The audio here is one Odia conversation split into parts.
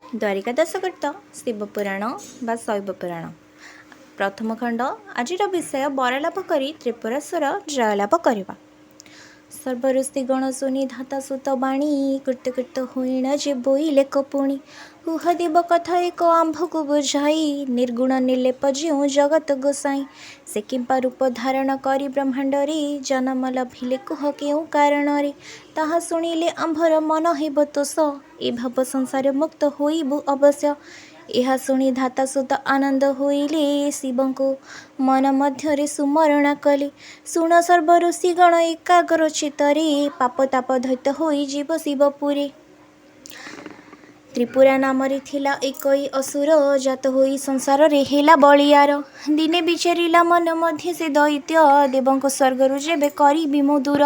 ଦ୍ୱାରିକା ଦାସକୃତ ଶିବପୁରାଣ ବା ଶୈବ ପୁରାଣ ପ୍ରଥମ ଖଣ୍ଡ। ଆଜିର ବିଷୟ ବରଲାଭ କରି ତ୍ରିପୁରାସୁର ଜୟଲାଭ କରିବା। ସର୍ବଋଷିଗଣ ଶୁନି ଧାତା ସୁତ ବାଣୀ, କୃତକୃତ ହୋଇଣ ଯେ ବୋଇଲେ ପୁଣି, କୁହ ଦେବ କଥା ଏକ ଆମ୍ଭକୁ ବୁଝାଇ, ନିର୍ଗୁଣ ନିର୍ଲେପ ଯେଉଁ ଜଗତ ଗୋସାଇଁ, ସେ କିମ୍ପା ରୂପ ଧାରଣ କରି ବ୍ରହ୍ମାଣ୍ଡରେ ଜନମ ଲଭିଲେ, କୁହ କେଉଁ କାରଣରେ? ତାହା ଶୁଣିଲେ ଆମ୍ଭର ମନ ହେବ ତୋଷ, ଏ ଭବ ସଂସାର ମୁକ୍ତ ହୋଇବୁ ଅବଶ୍ୟ। ଏହା ଶୁଣି ଧାତା ସୁତ ଆନନ୍ଦ ହୋଇଲେ, ଶିବଙ୍କୁ ମନ ମଧ୍ୟରେ ସୁମରଣା କଲେ। ଶୁଣ ସର୍ବ ଋଷିଗଣ ଏକାଗ୍ର ଚିତ୍ତରେ, ପାପ ତାପ ଦୈତ୍ୟ ହୋଇଯିବ ଶିବପୁରେ। ତ୍ରିପୁରା ନାମରେ ଥିଲା ଏକଇ ଅସୁର, ଜାତ ହୋଇ ସଂସାରରେ ହେଲା ବଳିଆର। ଦିନେ ବିଚାରିଲା ମନ ମଧ୍ୟେ ସେ ଦୈତ୍ୟ, ଦେବଙ୍କ ସ୍ୱର୍ଗରୁ ଯେବେ କରିବି ମୁଁ ଦୂର,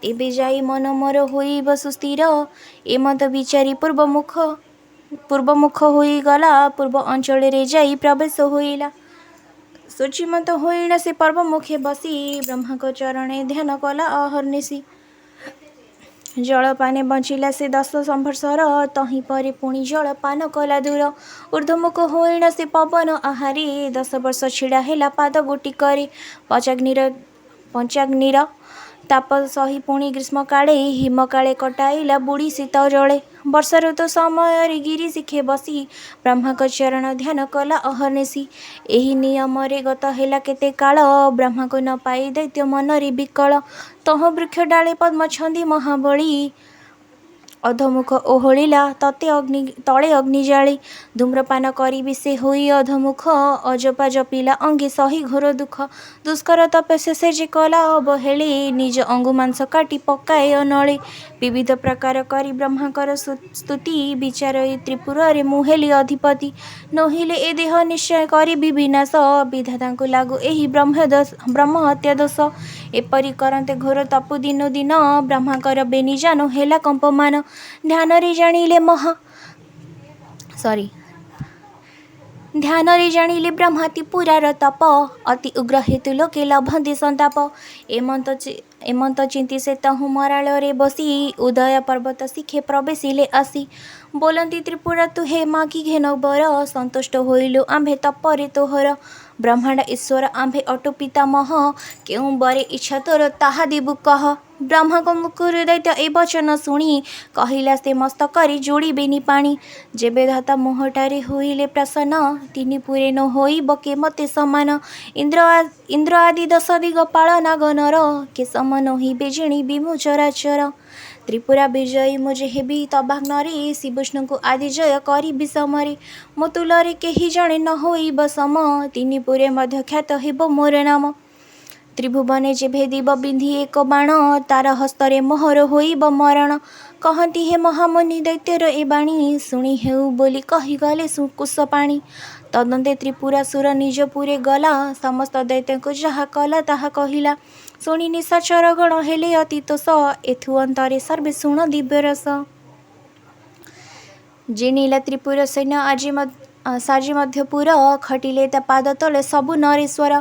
ତେବେ ଯାଇ ମନ ମୋର ହୋଇବ ସୁସ୍ଥିର। ଏମନ୍ତ ବିଚାରି ପୂର୍ବମୁଖ ହୋଇଗଲା, ପୂର୍ବ ଅଞ୍ଚଳରେ ଯାଇ ପ୍ରବେଶ ହୋଇଲା। ଶୁଚିମନ୍ତ ହୋଇଣ ସେ ପର୍ବମୁଖେ ବସି, ବ୍ରହ୍ମାଙ୍କ ଚରଣେ ଧ୍ୟାନ କଲା ଅହର୍ନିଶି। ଜଳପାନେ ବଞ୍ଚିଲା ସେ 10 ସମ୍ବତ୍ସର, ତହିଁ ପରେ ପୁଣି ଜଳପାନ କଲା ଦୂର। ଊର୍ଦ୍ଧ୍ୱମୁଖ ହୋଇଣ ସେ ପବନ ଆହାରେ, 10 ବର୍ଷ ଛିଡ଼ା ହେଲା ପାଦ ଗୋଟିକରେ। ପଞ୍ଚାଗ୍ନିର ତାପ ସହି ପୁଣି ଗ୍ରୀଷ୍ମକାଳେ, ହିମକାଳେ କଟାଇଲା ବୁଡ଼ି ଶୀତ ଜଳେ। ବର୍ଷା ଋତୁ ସମୟରେ ଗିରି ଶିଖେ ବସି, ବ୍ରହ୍ମାଙ୍କ ଚରଣ ଧ୍ୟାନ କଲା ଅହର୍ନିଶି। ଏହି ନିୟମରେ ଗତ ହେଲା କେତେ କାଳ, ବ୍ରହ୍ମାଙ୍କୁ ନ ପାଇ ଦୈତ୍ୟ ମନରେ ବିକଳ। ତହୁଁ ବୃକ୍ଷ ଡାଳେ ପଦ୍ମ ଛନ୍ଦି ମହାବଳୀ, ଅଧୋମୁଖ ଓହଳିଲା ତଳେ ଅଗ୍ନି ଜାଳି। ଧୂମ୍ରପାନ କରିବି ସେ ହୋଇ ଅଧୋମୁଖ, ଅଜପା ଜପିଲା ଅଙ୍ଗେ ସହି ଘୋର ଦୁଃଖ। ଦୁଷ୍କର ତପସ୍ୟା ସେ ଯେ କଲା ଅବହେଳି, ନିଜ ଅଙ୍ଗୁ ମାଂସ କାଟି ପକାଏ ଅନଳେ। ବିବିଧ ପ୍ରକାର କରି ବ୍ରହ୍ମାଙ୍କର ସ୍ତୁତି, ବିଚାରଇ ତ୍ରିପୁରରେ ମୁଁ ହେଲି ଅଧିପତି। ନୋହିଲେ ଏ ଦେହ ନିଶ୍ଚୟ କରିବି ବିନାଶ, ବିଧାତାଙ୍କୁ ଲାଗୁ ଏହି ବ୍ରହ୍ମହତ୍ୟା ଦୋଷ। ଏପରି କରନ୍ତେ ଘୋର ତପୁ ଦିନୁ ଦିନ, ବ୍ରହ୍ମାଙ୍କର ବେନି ଜାନୁ ହେଲା କମ୍ପମାନ। ଧ୍ୟାନରେ ଜାଣିଲେ ବ୍ରହ୍ମା ତ୍ରିପୁରାର ତପ ଅତି ଉଗ୍ର ହେତୁ ଲୋକେ ଲଭନ୍ତି ସନ୍ତାପ। ଏମନ୍ତ ଚିନ୍ତି ସେ ତହୁଁ ମରାଳରେ ବସି, ଉଦୟ ପର୍ବତ ଶିଖେ ପ୍ରବେଶିଲେ ଆସି। ବୋଲନ୍ତି ତ୍ରିପୁରା ତୁହେ ମାଗି ଘେନ ବର, ସନ୍ତୁଷ୍ଟ ହୋଇଲୁ ଆମ୍ଭେ ତପରେ ତୋହର। ବ୍ରହ୍ମାଣ୍ଡ ଈଶ୍ୱର ଆମ୍ଭେ ଅଟୁ ପିତାମହ, କେଉଁ ବରେ ଇଚ୍ଛା ତୋର ତାହା ଦେବୁ କହ। ବ୍ରହ୍ମାଙ୍କ ମୁଖରୁ ଦୈତ୍ୟ ଏ ବଚନ ଶୁଣି, କହିଲା ସେ ମସ୍ତକରେ ଯୋଡ଼ିବେନି ପାଣି। ଯେବେ ଧାତା ମୋହଠାରେ ହୋଇଲେ ପ୍ରସନ୍ନ, ତିନି ପୁରେ ନ ହୋଇବ କେ ମୋତେ ସମାନ। ଇନ୍ଦ୍ର ଆଦି ଦଶ ଦିଗପାଳ ନାଗ ନର, କେ ସମ ନୋହିବେ ଜିଣିବି ମୁଁ ଚରାଚର। ତ୍ରିପୁରା ବିଜୟୀ ମୁଁ ଯେ ହେବି ତବାଗ୍ନରେ, ଶ୍ରୀବିଷ୍ଣୁଙ୍କୁ ଆଦି ଜୟ କରିବି ସମରେ। ମୋ ତୁଲରେ କେହି ଜଣେ ନ ହୋଇବ ସମ, ତିନି ପୁରେ ମଧ୍ୟ ଖ୍ୟାତ ହେବ ମୋର ନାମ। ତ୍ରିଭୁବନେ ଯେ ଭେଦିବ ବିନ୍ଧି ଏକ ବାଣ, ତାର ହସ୍ତରେ ମୋହର ହୋଇବ ମରଣ। କହନ୍ତି ହେ ମହାମୁନି ଦୈତ୍ୟର ଏ ବାଣୀ, ଶୁଣି ହେଉ ବୋଲି କହିଗଲେ କୁଶପାଣି। ତଦନ୍ତେ ତ୍ରିପୁରାସୁର ନିଜ ପୁରେ ଗଲା, ସମସ୍ତ ଦୈତ୍ୟଙ୍କୁ ଯାହା କଲା ତାହା କହିଲା। ଶୁଣି ନିଶାଚରଗଣ ହେଲେ ଅତି ତୋଷ, ଏଥୁ ଅନ୍ତରେ ସର୍ବେ ଶୁଣ ଦିବ୍ୟରସ। ଜିଣିଲା ତ୍ରିପୁର ସୈନ୍ୟ ଆଜି ସାଜି ମଧ୍ୟପୁର, ଖଟିଲେ ତା ପାଦ ତଳେ ସବୁ ନରେଶ୍ୱର।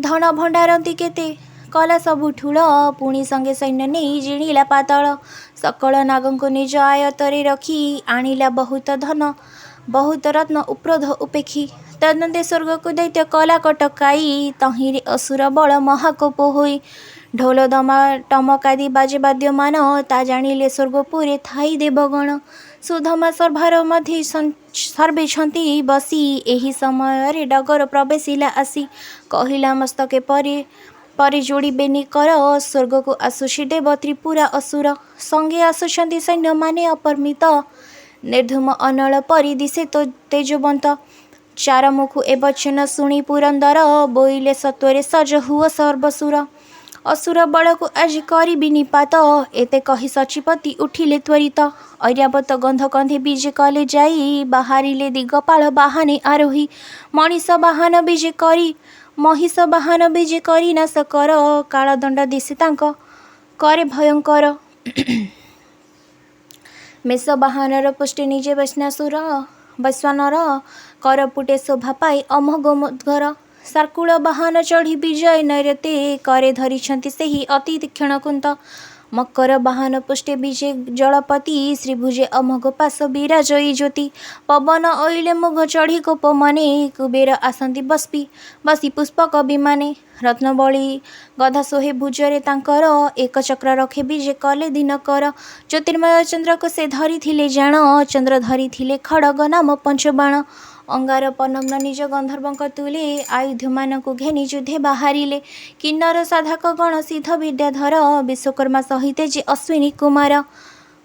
ଧନ ଭଣ୍ଡାରନ୍ତି କେତେ କଲା ସବୁ ଠୁଳ, ପୁଣି ସଙ୍ଗେ ସୈନ୍ୟ ନେଇ ଜିଣିଲା ପାତାଳ। ସକଳ ନାଗଙ୍କୁ ନିଜ ଆୟତ୍ତରେ ରଖି, ଆଣିଲା ବହୁତ ଧନ ବହୁତ ରତ୍ନ ଉପ୍ରୋଧ ଉପେକ୍ଷି। ତଦନ୍ତେ ସ୍ୱର୍ଗକୁ ଦୈତ୍ୟ କଲା କଟକାଇ, ତହିଁରେ ଅସୁର ବଳ ମହାକୋପ ହୋଇ। ଢୋଲ ଦମା ଟମକାଦି ବାଜେ ବାଦ୍ୟମାନ, ତା ଜାଣିଲେ ସ୍ୱର୍ଗପୁରେ ଥାଇ ଦେବଗଣ। ସୁଧମା ସଭାର ମଧ୍ୟେ ସର୍ବେ ଛନ୍ତି ବସି, ଏହି ସମୟରେ ଡଗର ପ୍ରବେଶିଲା ଆସି। କହିଲା ମସ୍ତକେ ପରେ ପରେ ଯୋଡ଼ିବେନି କର, ସ୍ୱର୍ଗକୁ ଆସୁଛି ଦେବ ତ୍ରିପୁରା ଅସୁର। ସଙ୍ଗେ ଆସୁଛନ୍ତି ସୈନ୍ୟମାନେ ଅପରିମିତ, ନିର୍ଧୂମ ଅନଳ ପରି ଦିଶେ ତେଜୋବନ୍ତ। ଚାରମୁଖୁ ଏ ବଚନ ଶୁଣି ପୁରନ୍ଦର, ବୋଇଲେ ସତ୍ୱରେ ସଜ ହୁଅ ସର୍ବସୁର। ଅସୁର ବଳକୁ ଆଜି କରିବି ନିପାତ। ଏତେ କହି ଶଚୀପତି ଉଠିଲେ ତ୍ୱରିତ, ଐରାବତ ଗନ୍ଧ କନ୍ଧେ ବିଜେ କଲେ ଯାଇ। ବାହାରିଲେ ଦିଗପାଳ ବାହାନେ ଆରୋହି, ମଣିଷ ବାହନ ବିଜେ କରି ମହିଷ ବାହନ ବିଜେ କରି ନାଶ କର। କାଳଦଣ୍ଡ ଦିଶେ ତାଙ୍କ କରେ ଭୟଙ୍କର, ମେଷ ବାହନର ପୁଷ୍ଟି ନିଜେ ବୈଶ୍ୱାନର। କରପୁଟେ ଶୋଭା ପାଏ ଅମୋଘ ମୁଦ୍ଗର, ଶାର୍ଦୂଳ ବାହନ ଚଢ଼ି ବିଜୟ ନୈରତେ। କରେ ଧରିଛନ୍ତି ସେହି ଅତି ତୀକ୍ଷ୍ଣ କୁନ୍ତ, ମକର ବାହନ ପୃଷ୍ଠେ ବିଜେ ଜଳପତି। ଶ୍ରୀଭୁଜେ ଅମୋଘ ପାଶ ବିରାଜଇ ଜ୍ୟୋତି। ପବନ ଅଇଲେ ମେଘ ଚଢ଼ି କୋପମନେ। କୁବେର ଆସନ୍ତି ବସି ପୁଷ୍ପକ ବିମାନେ। ରତ୍ନାବଳୀ ଗଦା ଶୋହେ ଭୁଜରେ ତାଙ୍କର। ଏକ ଚକ୍ର ରଥେ ବିଜେ କଲେ ଦିନକର। ଜ୍ୟୋତିର୍ମୟ ଚନ୍ଦ୍ରକୁ ସେ ଧରିଥିଲେ ଜାଣ। ଚନ୍ଦ୍ର ଧରିଥିଲେ ଖଡ଼ଗ ନାମ ପଞ୍ଚବାଣ। ଅଙ୍ଗାର ପନ୍ନଗ ନିଜ ଗନ୍ଧର୍ବଙ୍କ ତୁଲେ। ଆୟୁଧମାନଙ୍କୁ ଘେନି ଯୁଦ୍ଧେ ବାହାରିଲେ। କିନ୍ନର ସାଧକ ଗଣ ସିଦ୍ଧ ବିଦ୍ୟାଧର। ବିଶ୍ୱକର୍ମା ସହିତେ ଯେ ଅଶ୍ୱିନୀ କୁମାର।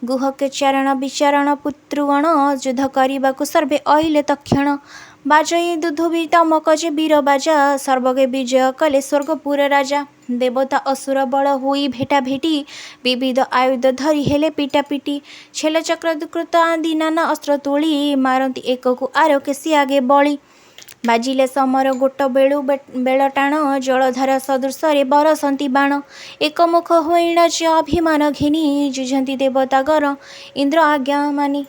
ଗୁହକ ଚାରଣ ବିଚାରଣ ପୁତ୍ରଗଣ। ଯୁଦ୍ଧ କରିବାକୁ ସର୍ବେ ଅଇଲେ ତକ୍ଷଣ। ବାଜଇ ଦୁନ୍ଦୁଭି ଟମକ ଯେ ବୀର ବାଜା। ସର୍ବଗେ ବିଜୟ କଲେ ସ୍ୱର୍ଗପୁର ରାଜା। ଦେବତା ଅସୁର ବଳ ହୋଇ ଭେଟାଭେଟି। ବିବିଧ ଆୟୁଧ ଧରି ହେଲେ ପିଟାପିଟି। ଛେଲ ଚକ୍ର ଦୁକୃତ ଆଦି ନାନା ଅସ୍ତ୍ର ତୋଳି। ମାରନ୍ତି ଏକକୁ ଆରକେ ସେ ଆଗେ ବଳି। ବାଜିଲା ସମର ଗୋଟ ବେଳୁ ବେଳଟାଣ। ଜଳଧାରା ସଦୃଶରେ ବରଷନ୍ତି ବାଣ। ଏକମୁଖ ହୋଇଣ ଯେ ଅଭିମାନ ଘେନି। ଯୁଝନ୍ତି ଦେବତାଗଣ ଇନ୍ଦ୍ର ଆଜ୍ଞା ମାନି।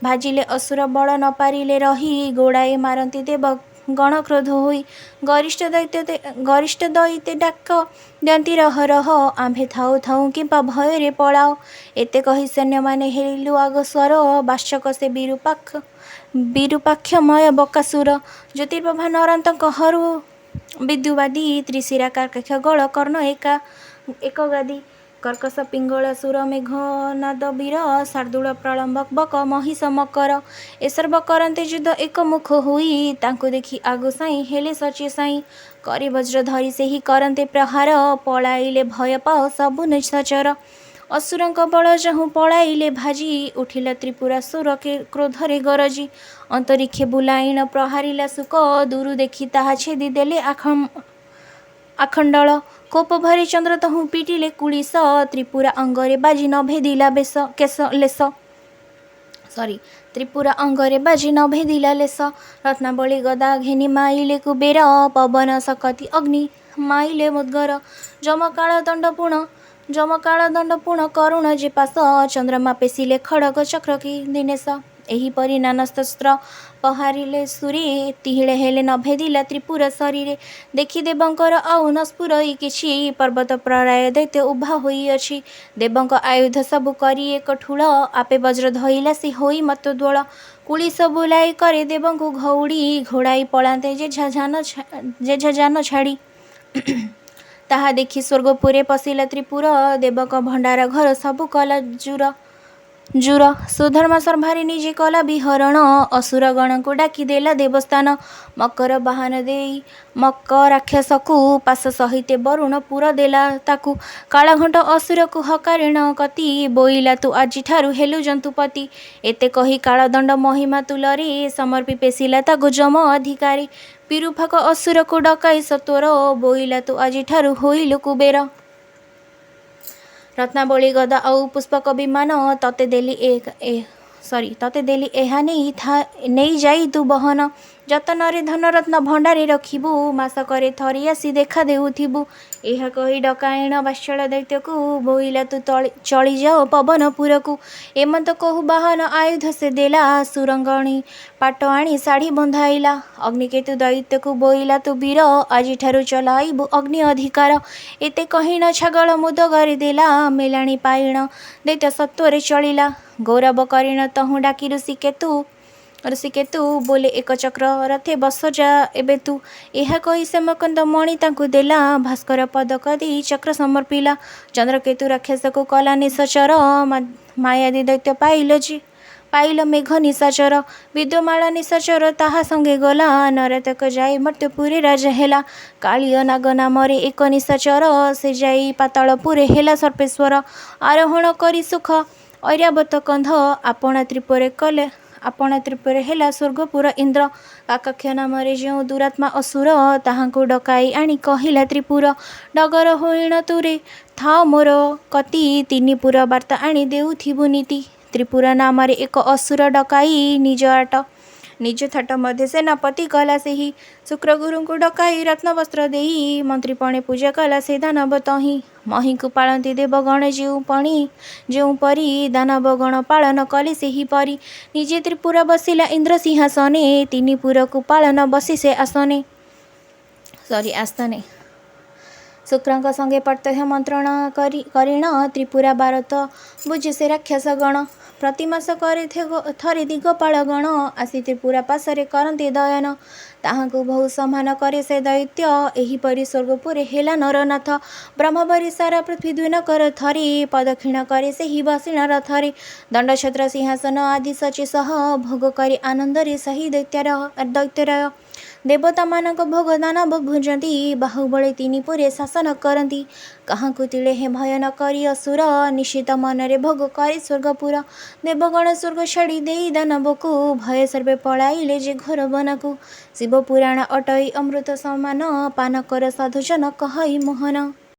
ଭାଜିଲେ ଅସୁର ବଳ ନ ପାରିଲେ ରହି। ଗୋଡ଼ାଇ ମାରନ୍ତି ଦେବଗଣ କ୍ରୋଧ ହୋଇ। ଗରିଷ୍ଠ ଦଇତେ ଡାକ ଦିଅନ୍ତି ରହ ରହ। ଆମ୍ଭେ ଥାଉଁ ଥାଉଁ କିମ୍ପା ଭୟରେ ପଳାଅ। ଏତେ କହି ସୈନ୍ୟମାନେ ହେଲୁ ଅଗ୍ରସର। ବାତ୍ସକ ସେ ବିରୂପାକ୍ଷମୟ ବକାସୁର। ଜ୍ୟୋତିଃପ୍ରଭା ନରାନ୍ତକ ହରୁ ବିଦ୍ୟୁଦ୍ବାଦି। ତ୍ରିଶିରା କାର୍କାକ୍ଷ ଗଳ କର୍ଣ୍ଣ ଏକ ଗାଦି। କର୍କଶ ପିଙ୍ଗଳ ସୁର ମେଘନାଦ ବୀର। ଶାର୍ଦ୍ଦୂଳ ପ୍ରଲମ୍ବ ବକ ମହିଷ ମକର। ଏ ସର୍ବ କରନ୍ତେ ଯୁଦ୍ଧ ଏକମୁଖ ହୋଇ। ତାଙ୍କୁ ଦେଖି ଆଗୁସାଇଁ ହେଲେ ଶଚୀସାଇଁ। କରି ବଜ୍ର ଧରି ସେହି କରନ୍ତେ ପ୍ରହାର। ପଳାଇଲେ ଭୟ ପାଇ ସବୁ ନିଶାଚର। ଅସୁରଙ୍କ ବଳ ଯହୁଁ ପଳାଇଲେ ଭାଜି। ଉଠିଲା ତ୍ରିପୁରାସୁର କ୍ରୋଧରେ ଗରଜି। ଅନ୍ତରୀକ୍ଷେ ବୁଲାଇଣ ପ୍ରହାରିଲା ଶୁକ। ଦୂରୁ ଦେଖି ତାହା ଛେଦି ଦେଲେ ଆଖଣ୍ଡଳ। କୋପଭରେ ଚନ୍ଦ୍ର ତହୁଁ ପିଟିଲେ କୁଳିଶ। ତ୍ରିପୁରା ଅଙ୍ଗରେ ବାଜି ନ ଭେଦିଲା ଲେଶ। ତ୍ରିପୁରା ଅଙ୍ଗରେ ବାଜି ନ ଭେଦିଲା ଲେଶ। ରତ୍ନାବଳୀ ଗଦା ଘେନି ମାଇଲେ କୁବେର। ପବନ ଶକତି ଅଗ୍ନି ମାଇଲେ ମୁଦ୍ଗର। ଯମ କାଳ ଦଣ୍ଡ ପୁଣ କରୁଣ ଯେ ପାଶ। ଚନ୍ଦ୍ରମା ପେଷିଲେ ଖଡ଼ଗ ଚକ୍ର କି ଦୀନେଶ। ଏହିପରି ନାନା ଶସ୍ତ୍ର ପ୍ରହାରିଲେ ସୁରେ। ତିଳେ ହେଲେ ନ ଭେଦିଲା ତ୍ରିପୁର ଶରୀରେ। ଦେଖି ଦେବଙ୍କର ଆଉ ନ ସ୍ଫୁରଇ କିଛି। ପର୍ବତ ପ୍ରାୟ ଦୈତ୍ୟ ଉଭା ହୋଇଅଛି। ଦେବଙ୍କ ଆୟୁଧ ସବୁ କରି ଏକ ଠୁଳ। ଆପେ ବଜ୍ର ଧଇଲା ସେ ହୋଇ ମତ୍ତୋଦ୍ବଳ। କୁଳିଶ ବୁଲାଇ କରେ ଦେବଙ୍କୁ ଘଉଡ଼ି। ଘୋଡ଼ାଇ ପଳାନ୍ତେ ଯେଝା ଯାନ ଛାଡ଼ି। ତାହା ଦେଖି ସ୍ୱର୍ଗପୁରେ ପଶିଲା ତ୍ରିପୁର। ଦେବଙ୍କ ଭଣ୍ଡାର ଘର ସବୁ କଲା ଜୁର। ସୁଧର୍ମା ସଭାରେ ନିଜେ କଲା ବିହରଣ। ଅସୁରଗଣଙ୍କୁ ଡାକି ଦେଲା ଦେବସ୍ଥାନ। ମକର ବାହନ ଦେଇ ମକ ରାକ୍ଷସକୁ। ପାଶ ସହିତେ ବରୁଣ ପୁର ଦେଲା ତାକୁ। କାଳଘଣ୍ଟ ଅସୁରକୁ ହକାରିଣ କତି। ବୋଇଲା ତୁ ଆଜିଠାରୁ ହେଲୁ ଜନ୍ତୁପତି। ଏତେ କହି କାଳଦଣ୍ଡ ମହିମା ତୁଲରେ। ସମର୍ପି ପେଷିଲା ତାକୁ ଯମ ଅଧିକାରେ। ବିରୂପାକ୍ଷ ଅସୁରକୁ ଡକାଇ ସତ୍ୱର। ବୋଇଲା ତୁ ଆଜିଠାରୁ ହୋଇଲୁ କୁବେର। ରତ୍ନାବଳୀ ଗଦା ଆଉ ପୁଷ୍ପକ ବିମାନ। ତୋତେ ଦେଲି ଏହା ନେଇ ଯାଇ ତୁ ବହନ। ଯତନରେ ଧନରତ୍ନ ଭଣ୍ଡାରେ ରଖିବୁ। ମାସକରେ ଥରେ ଆସି ଦେଖା ଦେଉଥିବୁ। ଏହା କହି ଡକାଇଣ ବାତ୍ସଳ ଦୈତ୍ୟକୁ। ବୋଇଲା ତୁ ଚଳିଯାଅ ପବନପୁରକୁ। ଏମନ୍ତ କହୁ ବାହନ ଆୟୁଧ ସେ ଦେଲା। ସୁରଙ୍ଗଣୀ ପାଟ ଆଣି ଶାଢ଼ି ବନ୍ଧାଇଲା। ଅଗ୍ନିକେତୁ ଦୈତ୍ୟକୁ ବୋଇଲା ତୁ ବୀର। ଆଜିଠାରୁ ଚଳାଇବୁ ଅଗ୍ନି ଅଧିକାର। ଏତେ କହିଣ ଛାଗଳ ମୁଦଗରେ ଦେଲା। ମେଲାଣି ପାଇଣ ଦୈତ୍ୟ ସତ୍ୱରେ ଚଳିଲା। ଗୌରବ କରିଣ ତହୁଁ ଡାକି ହୃଷୀକେତୁ। ବୋଲେ ଏକ ଚକ୍ର ରଥେ ବସ ଯା ଏବେ ତୁ। ଏହା କହି ସ୍ୟମନ୍ତକ ମଣି ତାଙ୍କୁ ଦେଲା। ଭାସ୍କର ପଦକ ଦେଇ ଚକ୍ର ସମର୍ପିଲା। ଚନ୍ଦ୍ରକେତୁ ରାକ୍ଷସକୁ କଲା ନିଶାଚର। ମାୟାବୀ ଦୈତ୍ୟ ପାଇଲ ମେଘ ନିଶାଚର। ବିଦ୍ୟୁନ୍ମାଳା ନିଶାଚର ତାହା ସଙ୍ଗେ ଗଲା। ନରାନ୍ତକ ଯାଇ ମର୍ତ୍ତ୍ୟପୁରେ ରାଜା ହେଲା। କାଳୀୟ ନାଗ ନାମରେ ଏକ ନିଶାଚର। ସେ ଯାଇ ପାତାଳପୁରେ ହେଲା ସର୍ପେଶ୍ୱର। ଆରୋହଣ କରି ସୁଖ ଐରାବତ କାନ୍ଧ। ଆପଣା ତ୍ରିପୁରେ ହେଲା ସ୍ୱର୍ଗପୁର ଇନ୍ଦ୍ର। କାକାକ୍ଷ ନାମରେ ଯେଉଁ ଦୁରାତ୍ମା ଅସୁର। ତାହାଙ୍କୁ ଡକାଇ ଆଣି କହିଲା ତ୍ରିପୁର। ଡଗର ହୋଇଣ ଦୂରେ ଥାଅ ମୋର କତି। ତିନିପୁର ବାର୍ତ୍ତା ଆଣି ଦେଉଥିବୁ ନିତି। ତ୍ରିପୁର ନାମରେ ଏକ ଅସୁର ଡକାଇ। ନିଜ ଥାଟ ମଧ୍ୟେ ସେନାପତି କଲା ସେହି। ଶୁକ୍ରଗୁରୁଙ୍କୁ ଡକାଇ ରତ୍ନବସ୍ତ୍ର ଦେଇ। ମନ୍ତ୍ରୀପଣେ ପୂଜା କଲା ସେ ଦାନବ ତହିଁ। ମହୀକୁ ପାଳନ୍ତି ଦେବଗଣ ଯେଉଁପରି। ଦାନବଗଣ ପାଳନ କଲେ ସେହିପରି। ନିଜେ ତ୍ରିପୁର ବସିଲା ଇନ୍ଦ୍ର ସିଂହାସନେ। ତିନି ପୁରକୁ ପାଳନ ବସି ସେ ଆସ୍ଥାନେ। ଶୁକ୍ରଙ୍କ ସଙ୍ଗେ ପ୍ରତ୍ୟହ ମନ୍ତ୍ରଣା କରି କରିଣ, ତ୍ରିପୁରା ବାରତ ବୁଝେ ସେ ରାକ୍ଷସଗଣ। ପ୍ରତିମାସ କରି ଥରେ ଦିଗପାଳଗଣ ଆସି ତ୍ରିପୁରା ପାଶରେ କରନ୍ତି ଦୟନ। ତାହାଙ୍କୁ ବହୁ ସମ୍ମାନ କରେ ସେ ଦୈତ୍ୟ। ଏହିପରି ସ୍ୱର୍ଗପୁରେ ହେଲା ନରନାଥ। ବ୍ରହ୍ମବରୀ ସାରା ପୃଥ୍ୱୀ ଦ୍ୱିନକର ଥରେ ପ୍ରଦକ୍ଷିଣ କରି ସେହି ବସିଣ ରଥରେ। ଦଣ୍ଡଛତ୍ର ସିଂହାସନ ଆଦି ଶଚୀ ସହ ଭୋଗ କରି ଆନନ୍ଦରେ ସେହି ଦୈତ୍ୟରାୟ। ଦେବତାମାନଙ୍କ ଭୋଗ ଦାନବ ଭୁଞ୍ଜନ୍ତି, ବାହୁବଳେ ତିନି ପୁରେ ଶାସନ କରନ୍ତି। କାହାଙ୍କୁ ତିଳେ ହେଁ ଭୟ ନ କରି ଅସୁର, ନିଶ୍ଚିତ ମନରେ ଭୋଗ କରି ସ୍ୱର୍ଗପୁର। ଦେବଗଣ ସ୍ୱର୍ଗ ଛାଡ଼ି ଦେଇ ଦାନବକୁ, ଭୟେ ସର୍ବେ ପଳାଇଲେ ଯେ ଘୋର ବନକୁ। ଶିବପୁରାଣ ଅଟଇ ଅମୃତ ସମାନ, ପାନ କର ସାଧୁଜନ କହଇ ମୋହନ।